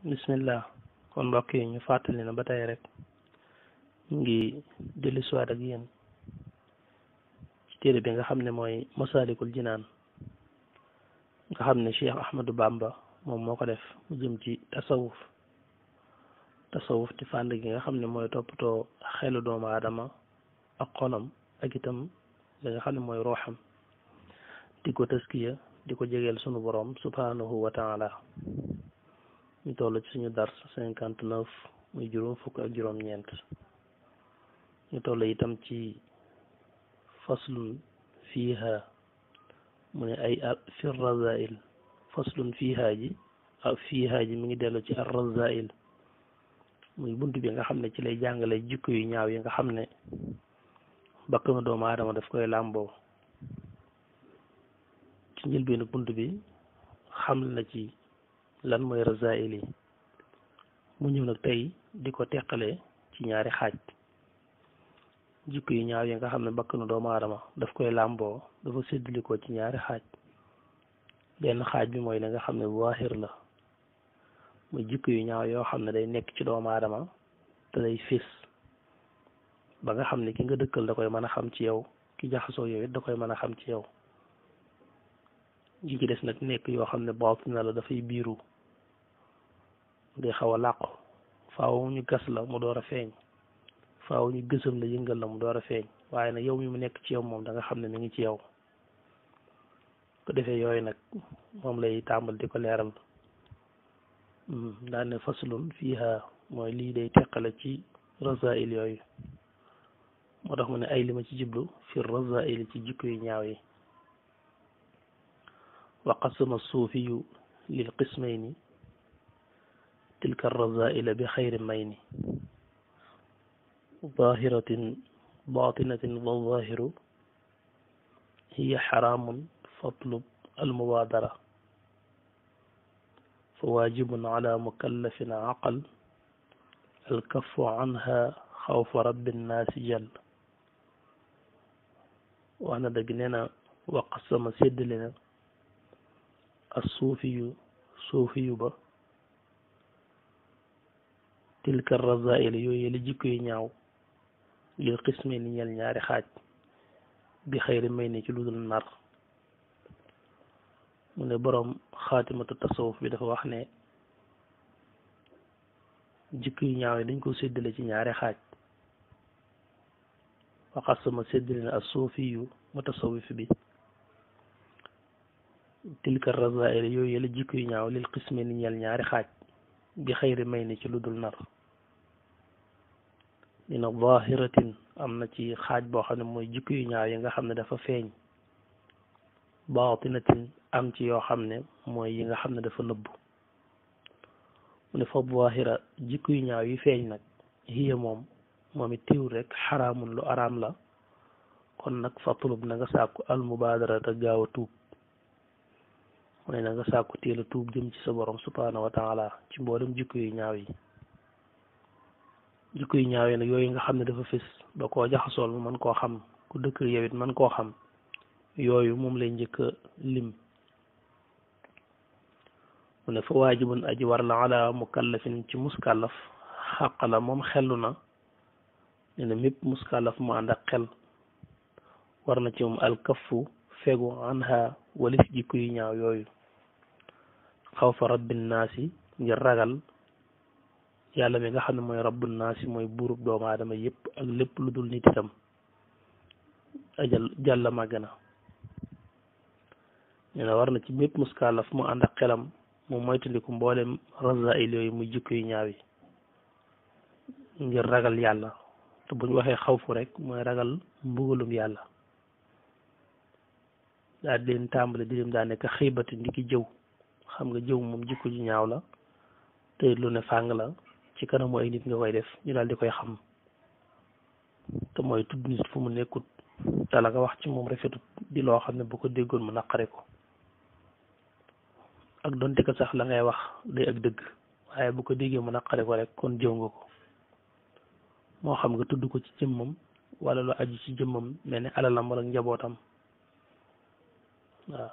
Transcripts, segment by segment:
bismillah kon mbokk yi ñu fàttali na ba tey rek ñu ngi dellu siwaat ak yéen ci téere bi nga xam ne mooy Masaalikul Jinaan nga xam ne Cheikh Ahmadou Bamba moom moo ko def mu jëm ci tasawuf ci fànn gi nga xam ne mooy toppatoo xelu doomu aadama ak xolam ak itam li nga xam ne mooy ruuxam di ko taskiya di ko jegeel sunu borom subhanahu wa taala ñu toll ci suñu dars 59 muy juróom fukk ak juróom-ñeent ñu toll itam ci faslun fiiha mu ne ay fi razail faslun fiiha ji ak fiiha ji mi ngi dellu ci ar razail muy bunt bi nga xam ne ci lay jàngale jikko yu ñaaw yi nga xam ne bakkanu doomu aadama daf koy làmboo ci njëlbeenu bunt bi xam na ci lan mooy razail yi mu ñëw nag tey di ko teqale ci ñaari xaaj jikko yu ñaaw yi nga xam ne bakkanu doomu aadama daf koy làmboo dafa séddali ko ci ñaari xaaj benn xaaj bi mooy la nga xam ne zaahir la muy jikko yu ñaaw yoo xam ne day nekk ci doomu aadama te day fés ba nga xam ne ki nga dëkkal da koy mën a xam ci yow ki jaxasoo yow it da koy mën a xam ci yow ji ci des nag nekk yoo xam ne baatina la dafay biiru day xaw a làqu faaw ñu gas la mu door a feeñ faaw ñu gësam la yëngal la mu door a feeñ waaye nag yow mi mu nekk ci yow moom da nga xam ne mi ngi ci yow ko defee yooyu nag moom lay tàmbal di ko leeral daan ne faslun fiiha mooy lii day teqale ci razail yooyu moo tax mu ne ay li ma ci jublu fi razail ci jikko yu ñaaw yi wa qasama suufiyu lil qismayni tilka razaila bi xayri mayni zahiratin batinatin wa zahiru hiya xaraamun fatlub almubaadara fa waajibun ala mukallafin aqal alkaffu anha xawfa rabbi nnaasi jal wax na dëgg nee na wa qasama séddale na as suufiyu ba tilka razail yooyu la jikko yu ñaaw lil qisme ni ñel ñaari xaaj bi xëyri may ni ci lu dul nar mu ne boroom xaatimatu tasawuf bi dafa wax ne jikko yu ñaaw yi dañ ko séddale ci ñaari xaaj waxat sama séddale na as suufiyu mutasawif bi tilka razail yooyu la jikko yu ñaaw lil qisme ni ñel ñaari xaaj bi xëyri may ni ci lu dul nar dina zahiratin am na ci xaaj boo xam ne mooy jikko yu ñaaw yi nga xam ne dafa feeñ batinatin am ci yoo xam ne mooy yi nga xam ne dafa nëbbu mu ne fa zahira jikko yu ñaaw yi feeñ nag hiya moom it tiw rek xaraamun lu araam la kon nag fatlub na nga sàkku almubaadara te gaaw a tuub mu ne na nga sàkku teel a tuub jëm ci sa borom subhaanahu wa taala ci mboolem jikko yu ñaaw yi jikko yu ñaaw yi nag yooyu nga xam ne dafa fés ba koo jaxasool mu mën koo xam ku dëkk yow it mën koo xam yooyu moom lay njëkk a lim mu ne fa waajibun aji war la ala mukallafin ci muskàllaf xàq la moom xellu na ne na mépp muskàllaf mu ànd ak xel war na ci moom alkafu fegu anha walif jikko yu ñaaw yooyu xaw fa rabbin naasi ngir ragal yàlla mi nga xam ne mooy rabbun naasi mooy buurub doomu aadama yëpp ak lépp lu dul nit itam ajal jàlla màgg na nee na war na ci mépp muskàllaf mu ànd ak xelam mu moytandiku mboolem razail yooyu muy jikko yu ñaaw yi ngir ragal yàlla te buñ waxee xawfu rek mooy ragal mbugalum yàlla daa di leen tàmbale di leen daa nekk xiibati ndiki jëw xam nga jëw moom jikko ju ñaaw la te lu ne fàng la ci kanamu ay nit nga koy def ñu daal di koy xam te mooy tudd nit fu mu nekkut te la nga wax ci moom rafetut di loo xam ne bu ko déggoon mu naqare ko ak donte ko sax la ngay wax day ak dëgg waaye bu ko déggee mu naqare ko rek kon jëw nga ko moo xam nga tudd ko ci jëmmam wala lu aju ci jëmmam mel ne alalam wala njabootam waaw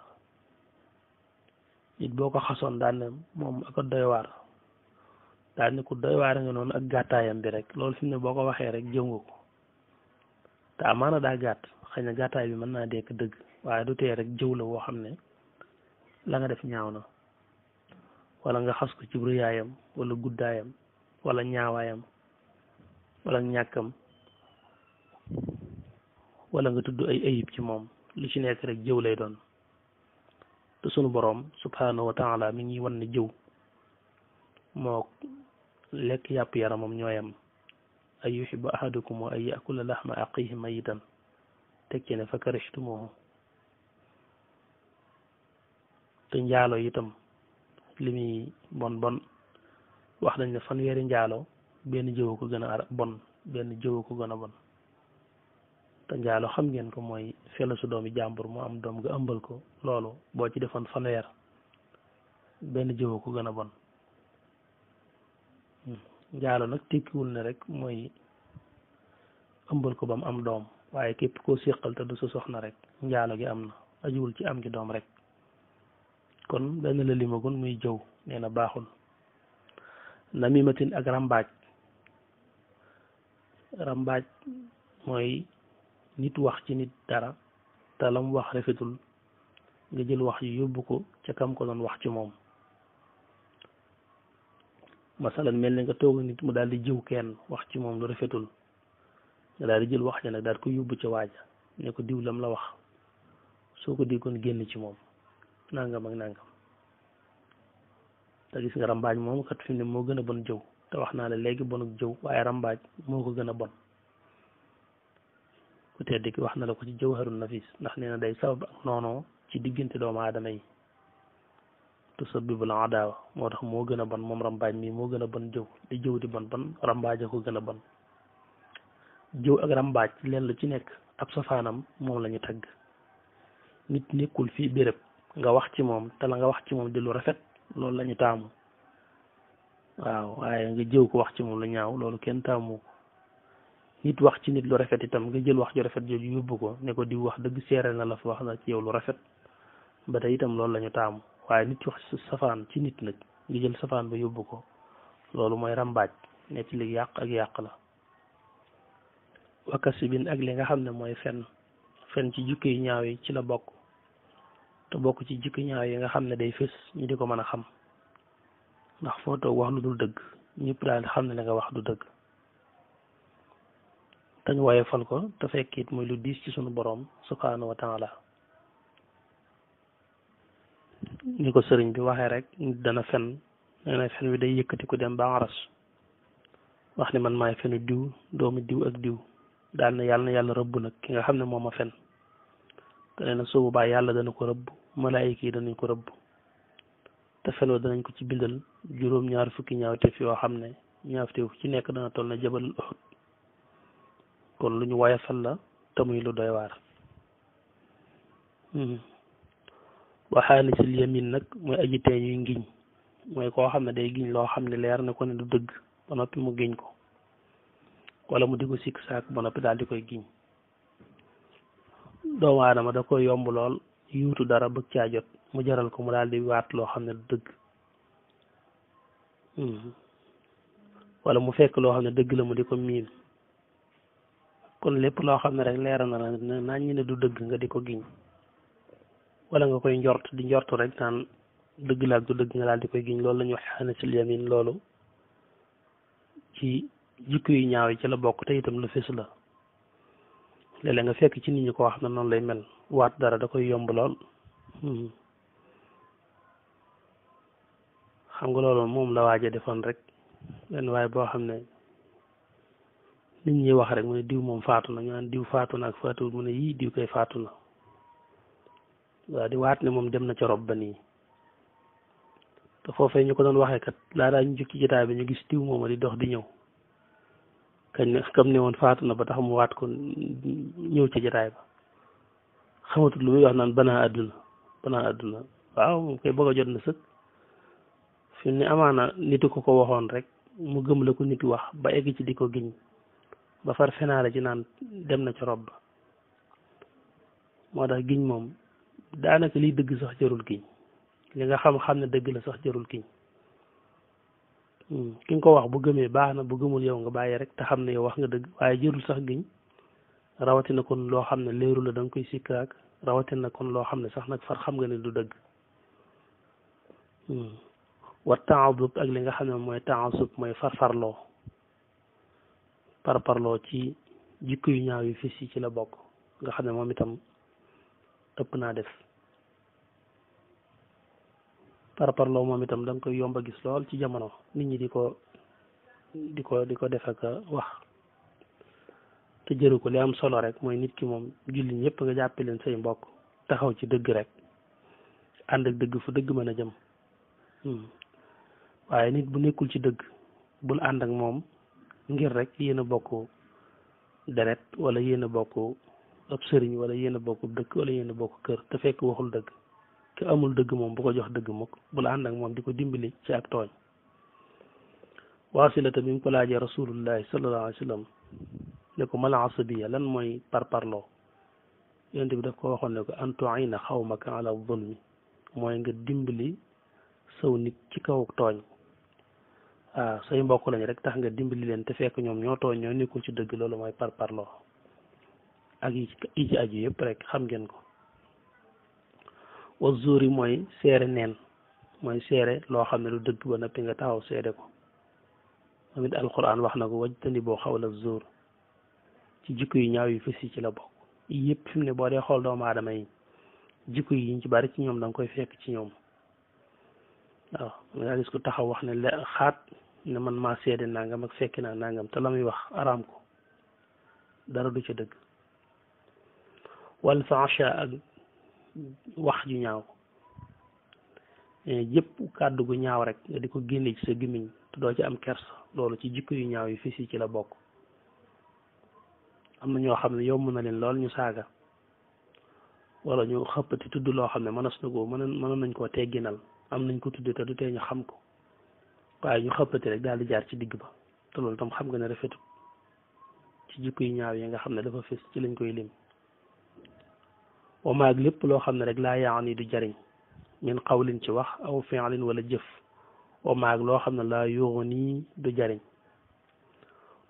nit boo ko xasoon daan ne moom ak doy waar daal ni ko doy waar nga noonu ak gàttaayam bi rek loolu fi mu ne boo ko waxee rek jëw nga ko te amaana daa gàtt xëy na gàttaay bi mën naa dekk dëgg waaye du tee rek jëw la woo xam ne la nga def ñaaw na wala nga xas ko ci rëyaayam wala guddaayam wala ñaawaayam wala ñàkkam wala nga tudd ay ayib ci moom lu ci nekk rek jëw lay doon te sunu boroom subhanahu wa taala mi ngi wan ne jëw moo lekk yàpp yaramam ñooyam ay yuhibbu ahadukum wa ay yakula lahma aqihi mayitan teg ci ne fa karihtumuhu te njaalo itam li muy bon bon wax nañ ne fanweeri njaalo benn jëw ko gën a bon benn jëw ko gën a bon te njaalo xam ngeen ko mooy fela su doomi jàmbur mu am doom nga ëmbal ko loolu boo ci defoon fanweer benn jëw ko gën a bon njaalo nag tekkiwul ne rek mooy ëmbal ko ba mu am doom waaye képp koo séqal te du sa soxna rek njaalo gi am na ajuwul ci am gi doom rek kon benn la limagun muy jëw nee na baaxul namimatin ak rambaaj mooy nit wax ci nit dara te lam wax rafetul nga jël wax yu yóbbu ko ca kam ko doon wax ci moom masalan mel ni nga toog nit mu daal di jëw kenn wax ci moom lu rafetul nga daal di jël wax ja nag daal ko yóbbu ca waaja ne ko diw lam la wax soo ko déggoon génn ci moom nangam ak nangam te gis nga rambaaj moom kat fi mu ne moo gën a bon jëw te wax naa la léegi bonuk jëw waaye rambaaj moo ko gën a bon ku tedd ki wax na la ko ci jawharun nafis ndax nee na day sabab ak noonoo ci diggante doomu aadama yi tusabbibul adaawa moo tax moo gën a bon moom rambaaj mi moo gën a bon jëw di jëw di bon bon rambaaj a ko gën a bon jëw ak rambaaj leen lu ci nekk ab safaanam moom la ñu tagg nit nekkul fii béréb nga wax ci moom te la nga wax ci moom di lu rafet loolu la ñu taamu waaw waaye nga jëw ko wax ci moom lu ñaaw loolu kenn taamu ko nit wax ci nit lu rafet itam nga jël wax ju rafet jooju yóbbu ko ne ko di wax dëgg seere na la fa wax na ci yow lu rafet ba tey itam loolu la ñu taamu waaye nit wax safaan ci nit nag nga jël safaan ba yóbbu ko loolu mooy rambaaj ne ci li yàq ak yàq la wakasibin ak li nga xam ne mooy fen ci jukki yu ñaaw yi ci la bokk te bokk ci jukki ñaaw yi nga xam ne day fës ñu di ko mën a xam ndax foo toog wax lu dul dëgg ñëpp daal xam ne la nga wax du dëgg dañ woyefal ko te fekk it muy lu diis ci sunu boroom subhanahu wa taala ni ko sëriñ bi waxee rek nit dana fen nee na fen wi day yëkkati ko dem ba aras wax ni man maay fenu diw doomu diw ak diw daal na yàlla rëbb nag ki nga xam ne moom a fen te nee na su boobaa yàlla dana ko rëbb malaayika yi danañ ko rëbb te fen wa danañ ko ci bindal juróom-ñaar fukki ñaawteef yoo xam ne ñaawteef ci nekk dana toll na jabal Uhud kon lu ñu woyofal la te muy lu doy waar waxaalisil yamin nag mooy aji tee ñuy ngiñ mooy koo xam ne day giñ loo xam ne leer na ko ne du dëgg ba noppi mu giñ ko wala mu di ko sikk saak ba noppi daal di koy giñ doomu aadama da koy yomb lool yuutu dara bëgg caa jot mu jaral ko mu daal di waat loo xam ne du dëgg wala mu fekk loo xam ne dëgg la mu di ko miin kon lépp loo xam ne rek leer na la nañ ñu ne du dëgg nga di ko giñ wala nga koy njort di njort rek naan dëgg la ak du dëgg nga daal di koy giñ loolu la ñuy wax xaanasil yamin loolu ci jikko yu ñaaw yi ci la bokk te itam lu fës la léeg-léeg nga fekk ci nit ñi koo xam ne noonu lay mel waat dara da koy yomb lool xam nga loolu moom la waaje defoon rek benn waaye boo xam ne nit ñi wax rek mu ne diw moom faatu na ñu naan diw faatu na ak faatuwul mu ne yii diw koy faatu na waaw di waat ne moom dem na ca rob ba nii te foofee ñu ko doon waxee kat laa daa ñu jukki jotaay bi ñu gis diw mooma di dox di ñëw kañ ne kam ne woon faatu na ba tax mu waat ko ñëw ci jotaay ba xamatul lu muy wax naan banaa àdduna waaw moom koy bëgg a jot na sëkk fi mu ne amaana nitu ko waxoon rek mu gëm la ko nit wax ba egg ci di ko giñ ba far fenaale ci naan dem na ca rob ba moo tax giñ moom daanaka liy dëgg sax jarul giñ li nga xam ne dëgg la sax jarul giñ ki nga ko wax bu gëmee baax na bu gëmul yow nga bàyyi rek te xam ne yow wax nga dëgg waaye jërul sax giñ rawatina kon loo xam ne leeru la da nga koy sikkaak rawatina kon loo xam ne sax nag far xam nga ne du dëgg wa taasub ak li nga xam ne mooy taasub mooy farfarloo parparloo ci jikko yu ñaaw yu fis yi ci la bokk nga xam ne moom itam ëpp naa def parparloo moom itam da nga koy yomba gis lool ci jamono nit ñi di ko def ak wax te jëru ko li am solo rek mooy nit ki moom julli ñëpp nga jàppe leen say mbokk taxaw ci dëgg rek ànd ak dëgg fu dëgg mën a jëm waaye nit bu nekkul ci dëgg bul ànd ak moom ngir rek yéen a bokk deret wala yéen a bokk ab sëriñ wala yéen a bokk dëkk wala yéen a bokk kër te fekk waxul dëgg ki amul dëgg moom bu ko jox dëgg mukk bul ànd ak moom di ko dimbali ci ak tooñ waasilata bi mu ko laajee rasulullahi sallallahu alayhi wa sallam ne ko mal asabiya lan mooy parparloo yonent bi daf ko waxoon ne ko an tu'ina xawmaka ala zulmi mooy nga dimbali saw nit ci kaw tooñ waaw say mbokk lañ rek tax nga dimbali leen te fekk ñoom ñoo tooñ ñoo nekkul ci dëgg loolu mooy parparloo ak yi ci aju yëpp rek xam ngeen ko wa zuuri mooy seere neen mooy seere loo xam ne lu dëgg ba noppi nga taxaw seede ko moom it alquran wax na ko wajtani boo xawla zuur ci jikko yu ñaaw yu fës yi ci la bokk yëpp fi mu ne boo dee xool doomu aadama yi jikko yi ñu ci bari ci ñoom da nga koy fekk ci ñoom waaw nga gis ko taxaw wax ne xaat ne man maa seede nangam ak fekki naa nangam te la muy wax araam ko dara du ca dëgg wal faasha ak wax ju ñaaw yëpp kàddu gu ñaaw rek nga di ko génne ci sa gémmiñ te doo ci am kersa loolu ci jikko yu ñaaw yu fis yi ci la bokk am na ñoo xam ne yomb na leen lool ñu saaga wala ñu xëppati tudd loo xam ne mënees na ko mënoon nañ koo tegginal am nañ ko tudde te du tee ñu xam ko waaye ñu xëppati rek daal di jaar ci digg ba te loolu tam xam nga ne rafetul ci jikko yu ñaaw yi nga xam ne dafa fis ci lañ koy lim wa maag lépp loo xam ne rek laa yaani du jariñ min qawlin ci wax aw fi'lin wala jëf wa maag loo xam ne laa yughni du jariñ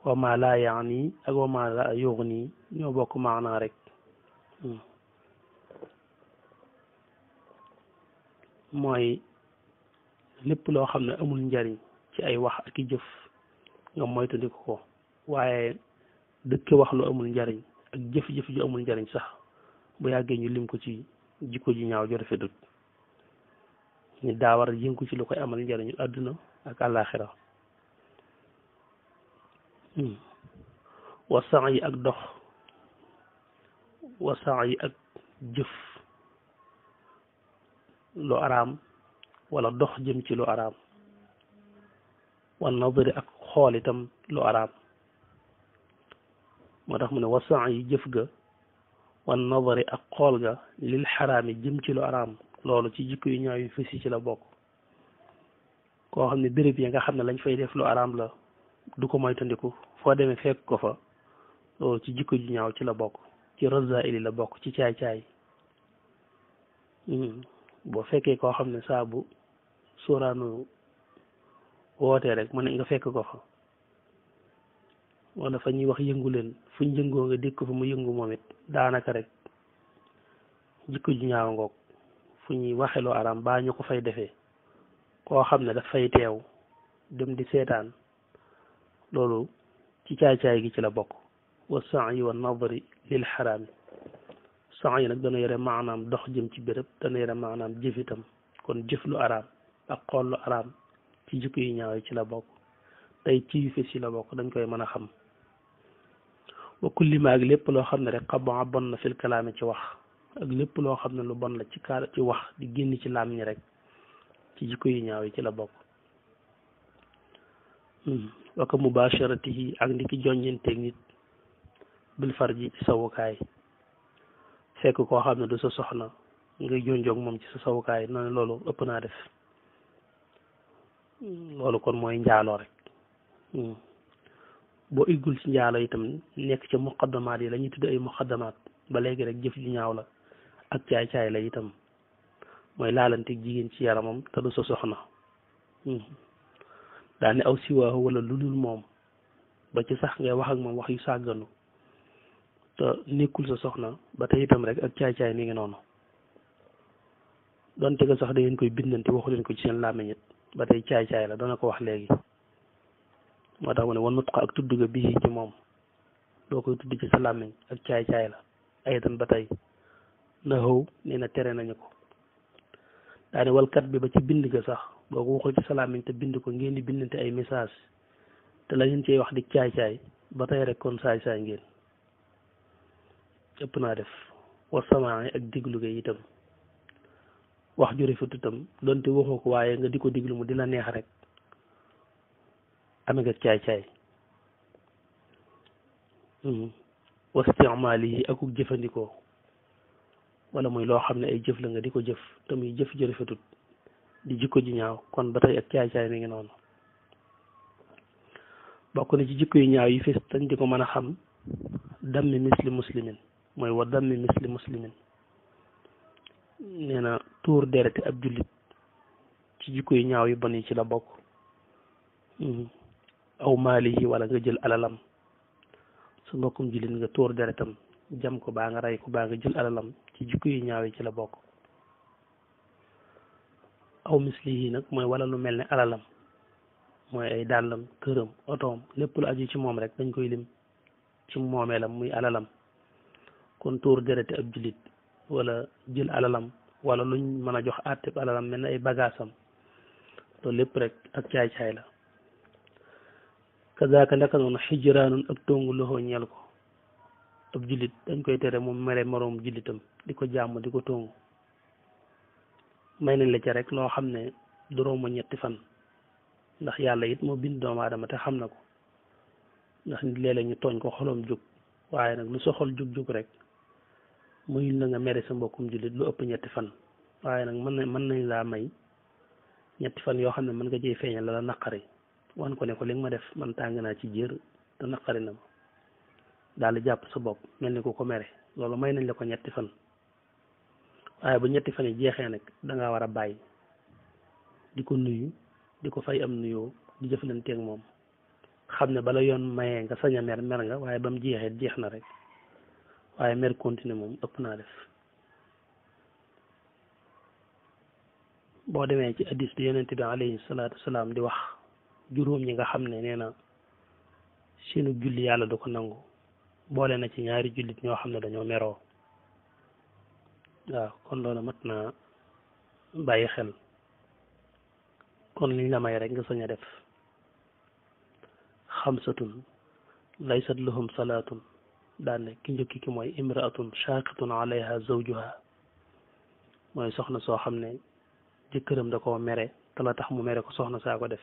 wa ma laa yaani ak wa ma laa yughni ñoo bokk maanaa rek mooy lépp loo xam ne amul njariñ ci ay wax ak i jëf nga moytandiku ko waaye dëkke wax lu amul njariñ ak jëf-jëf ju amul njariñ sax bu yàggee ñu lim ko ci jikko ji ñaaw ju rafetut ñu daa war a yëngu ci lu koy amal njariñu àdduna ak àllaaxira wasan yi ak dox wasan yi ak jëf lu araam wala dox jëm ci lu araam wan nadari ak xool itam lu araam moo tax mu ne wasan yi jëf ga wan nadari ak xool ga lil xaraam yi jëm ci lu araam loolu ci jikko yu ñaaw yu fës yi ci la bokk koo xam ne béréb yi nga xam ne lañ fay def lu araam la du ko moytandiku foo demee fekk ko fa loolu ci jikko ju ñaaw ci la bokk ci razaili la bokk ci caay-caay boo fekkee koo xam ne saa bu sóoraanu wootee rek mu ne nga fekk ko fa wala fa ñuy wax yëngu leen fuñ yëngoo nga dégg ko fa mu yëngu moom it daanaka rek jikko ju ñaaw ngoog fu ñuy waxe lu araam baa ñu ko fay defee koo xam ne daf fay teew dem di seetaan loolu ci caay-caay gi ci la bokk wa sa'yi wa nadari lil xaraami sa'yi nag dana yore maanaam dox jëm ci béréb dana yore maanaam jëf itam kon jëf lu araam ak xool lu araam ci jikko yu ñaaw yi ci la bokk tey ci yu fes yi la bokk dañ koy mën a xam wa kulli ma ak lépp loo xam ne rek xaba bon na fil kalaami ci wax ak lépp loo xam ne lu bon la ci kaar ci wax di génn ci làmmiñ rek ci jikko yu ñaaw yi ci la bokk waka mubasharatihi ak ndiki joññenteeg nit bil farji ci sawukaay fekk koo xam ne du sa soxna nga jonjoog moom ci sa sawukaay noonu loolu ëpp naa def loolu kon mooy njaaloo rek boo iggul ci njaalo itam nekk ca muqaddamaat yi la ñuy tudd ay muqaddamaat ba léegi rek jëf ju ñaaw la ak caay-caay la itam mooy laalanteeg jigéen ci yaramam te du sa soxna daane aw siwaahu wala lu dul moom ba ci sax ngay wax ak moom wax yu sàgganu te nekkul sa soxna ba tey itam rek ak caay-caay mi ngi noonu donte ko sax da ngeen koy bindante waxu leen ko ci seen làmmiñ it ba tey caay-caay la dana ko wax léegi moo tax mu ne wanut ko ak tudd ga bii ci moom doo koy tudd ci sa làmmiñ ak caay-caay la ayatan ba tey na xëw nee na tere nañu ko daane walkat bi ba ci bind ga sax boo ko waxul ci sa làmmiñ te bind ko ngeen di bindante ay message te la ngeen cey wax di caay-caay ba tey rek kon saay-saay ngeen ëpp naa def wasamaay ak diglu ga itam wax ju rafet itam donte waxoo ko waaye nga di ko diglu mu di la neex rek ame nga caay-caay wastimaali yi akuk jëfandikoo wala muy loo xam ne ay jëf la nga di ko jëf te muy jëf ju rafetut di jikko ji ñaaw kon ba tey ak caay-caay mi ngi noonu bokk na ci jikko yu ñaaw yi fis tañ di ko mën a xam dammi misli muslimin mooy wa dammi misli muslimin nee na tuur dereti ab jullit ci jikko yu ñaaw yu bon yi ci la bokk aw maali yi wala nga jël alalam su mbokkum jullit nga tuur deretam jam ko baa nga rey ko baa nga jël alalam ci jikko yu ñaaw yi ci la bokk aw misli yi nag mooy wala lu mel ne alalam mooy ay dàllam këram otoom lépp lu aju ci moom rek dañ koy lim ci moomeelam muy alalam kon tuur dereti ab jullit wala jël alalam wala luñ mën a jox àtteb alalam mel ne ay bagaasam loolu lépp rek ak caay-caay la kazaaka ndaka noonu xijraanun ak tongu loxo ñeel ko ab jullit dañ koy tere moom mere moroom jullitam di ko jàmm di ko tongu may nañ la ca rek loo xam ne du romb ñetti fan ndax yàlla it moo bind doomu aadama te xam na ko ndax nit léeg-léeg ñu tooñ ko xolom jóg waaye nag lu sa xol jóg-jóg rek muy na nga mere sa mbokkum jullit lu ëpp ñetti fan waaye nag mën nañ laa may ñetti fan yoo xam ne mën nga jëy feeñal la naqari wan ko ne ko li nga ma def man tàng naa ci jër te naqari na ma daal di jàpp sa bopp mel ni ko mere loolu may nañ la ko ñetti fan waaye bu ñetti fan yi jeexee nag dangaa war a bàyyi di ko nuyu di ko fay am nuyoo di jëflanteeg moom xam ne bala yoon mayee nga sañ a mer nga waaye ba mu jeexee jeex na rek waaye mer continuer moom ëpp naa def boo demee ci hadis bi yonent bi alayhi salaatu wasalaam di wax juróom ñi nga xam ne nee na seenu julli yàlla du ko nangu boole na ci ñaari jullit ñoo xam ne dañoo meroo waaw kon loolu mat naa bàyyi xel kon liñ la may rek nga sañ a def xamsatun laysat lahum salaatun daan ne ki njëkki ki mooy imraatun shaaqitun alayha zawjuha mooy soxna soo xam ne jëkkëram da koo mere te la tax mu mere ko soxna saa ko def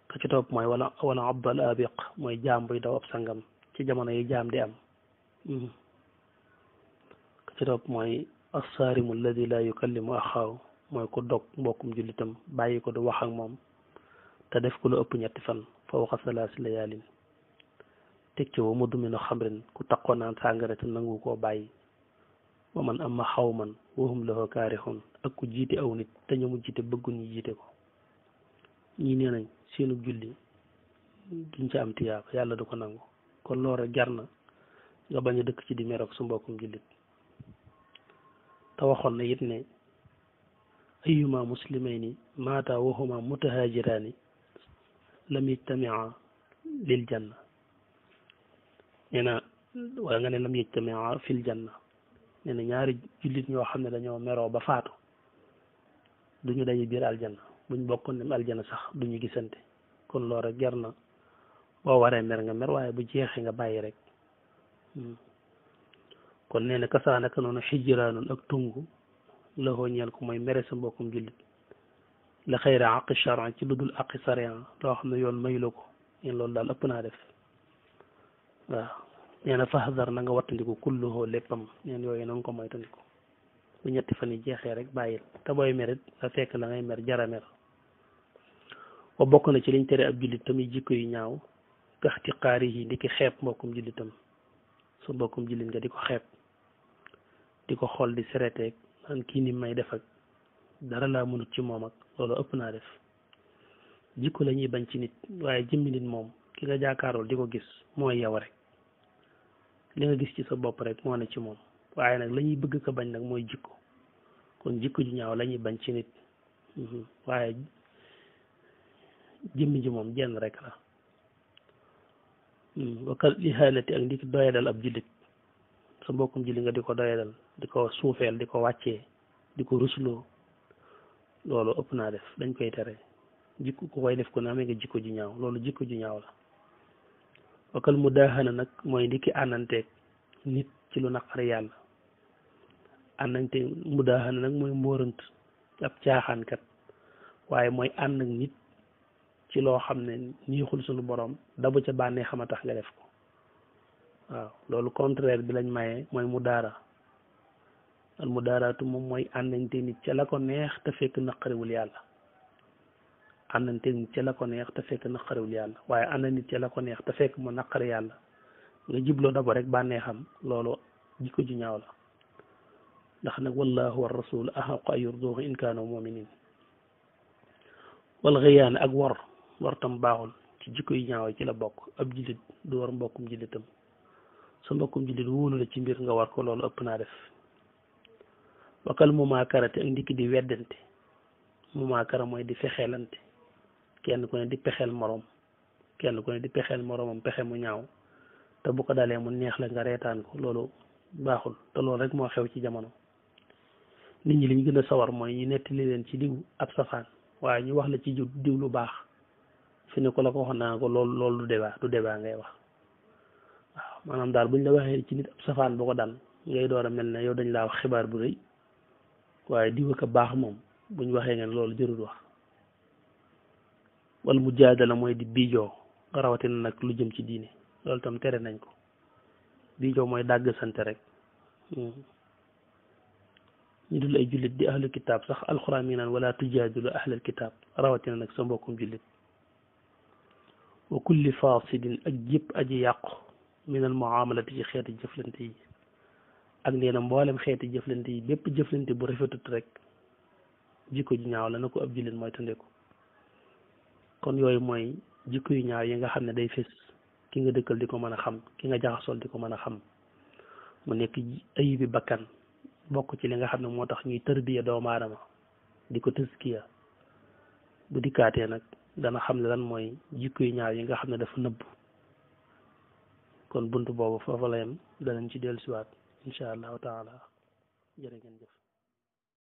ka ci topp mooy wala abdal abiq mooy jaam buy daw ab sangam ci jamono yi jaam di am ka ci topp mooy assaarimu alladi la yukallimu axaaw mooy ku dog mbokkum jullitam bàyyi ko du wax ak moom te def ko lu ëpp ñetti fan fawqa salaasi layaalin teg ci wa mudminu xamrin ku taqoo naan sàngara te nangu koo bàyyi wa man amma xawman wahum lahu kaarixun ak ku jiite aw nit te ñu mu jiite bëgguñ ñu jiite ko ñii nee nañ seenu julli duñ ci am tiyaaba yàlla du ko nangu kon loolu rek jar na nga bañ a dëkk ci di meroog su mbokkum jullit te waxoon na it ne ayuma muslimayni maata wahuma mutahaajiraani lam yajtamia lil janna nee na wala nga ne lam yajtamia fil janna nee na ñaari jullit ñoo xam ne dañoo meroo ba faatu duñu daje biir aljanna buñ bokkoon dem aljanna sax duñu gisante kon loolu rek jar na boo waree mer nga mer waaye bu jeexee nga bàyyi rek kon nee na kasaa naka noonu xijraanun ak tungu la ko ñeel ko mooy mere sa mbokkum jullit la xayra aqi charan ci lu dul aqi sarian loo xam ne yoon mayu la ko yéen loolu daal ëpp naa def waaw nee na fahdar na nga wattandiku kulluhoo léppam neen yooyu na nga ko moytandiku bu ñetti fan yi jeexee rek bàyyil te booy merit nga fekk la ngay mer jara mer wa bokk na ci liñ tere ab jullit tamit jikko yu ñaaw gaxti xaari yi di ki xeeb mbokkum jullitam su mbokkum jullit nga di ko xeeb di ko xool di sereteeg naan kii ni may def ak dara laa mënut ci moom ak loolu ëpp naa def jikko la ñuy bañ ci nit waaye jëmmi nit moom ki nga jàkkaarool di ko gis mooy yow rek li nga gis ci sa bopp rek moo ne ci moom waaye nag la ñuy bëgg ko bañ nag mooy jikko kon jikko ju ñaaw la ñuy bañ ci nit waaye jëmmi ji moom jenn rek la wakal ihanati ak ndi ki doyadal ab jullit sa mbokkum jullit nga di ko doyadal di ko suufeel di ko wàccee di ko rusloo loolu ëpp naa def dañ koy tere jikko ku koy def ko ne amee nga jikko ju ñaaw loolu jikko ju ñaaw la wakal mudaahana nag mooy ndi ki àndanteeg nit ci lu naqari yàlla àndante mudaahana nag mooy mbóorant ab caaxaankat waaye mooy ànd ak nit ci loo xam ne niixul suñu borom dabu ca bànnee xama tax nga def ko waaw loolu contraire bi lañ maye mooy mudaara al mudaaraatu moom mooy àndante nit ca la ko neex te fekk naqariwul yàlla àndante nit ca la ko neex te fekk naqariwul yàlla waaye ànd nit ca la ko neex te fekk mu naqari yàlla nga jibloo dabo rek bànnee xam loolu jikko ju ñaaw la ndax nag wallahu wa rasul ahaqu an yurduhu in kaanu muminin wal xiyaane ak war tam baaxul ci jikko yu ñaaw ci la bokk ab jullit du war mbokkum jullitam sa mbokkum jullit wóolu la ci mbir nga war ko loolu ëpp naa def wakal mumaakarate ak ndikki di weddante mumaakara mooy di fexeelante kenn ku ne di pexeel moroom kenn ku ne di pexeel moroomam pexe mu ñaaw te bu ko dalee mu neex la nga reetaan ko loolu baaxul te loolu rek moo xew ci jamono nit ñi li ñu gën a sawar mooy ñu nettali leen ci diw ab safaan waaye ñu wax la ci diw lu baax fi ne ko la ko wax naa ko loolu du débat ngay wax waaw maanaam daal buñ la waxee ci nit ab safaan boo ko daan ngay door a mel ne yow dañ laa wax xibaar bu rëy waaye diw ak a baax moom buñ waxee ngeen loolu jërul wax wala mu jaadala mooy di biijoo rawatina nag lu jëm ci diine loolu tam tere nañ ko biijoo mooy dàgg sante rek ñu dul ay jullit di ahlul kitaab sax alxuraan mi naan wala tujaadilu ahlal kitaab rawatina nag sa mbokkum jullit wa kulli fasidin ak jëpp aji yàqu min al muamalati ci xeeti jëflante yi ak nee na mboolem xeeti jëflante yi bépp jëflante bu rafetut rek jikko ju ñaaw la na ko ab jullit mooy tandeku kon yooyu mooy jikko yu ñaaw yi nga xam ne day fés ki nga dëkkal di ko mën a xam ki nga jaxasool di ko mën a xam mu nekk ayibi bakkan bokk ci li nga xam ne moo tax ñuy tërbiya doomu aadama di ko tëskiya bu dikkaatee nag dana xam ne lan mooy jikko yu ñaaw yi nga xam ne dafa nëbb kon bunt boobu foofu la yem danañ ci dellusiwaat incha allahu taala jërë ngeen jëf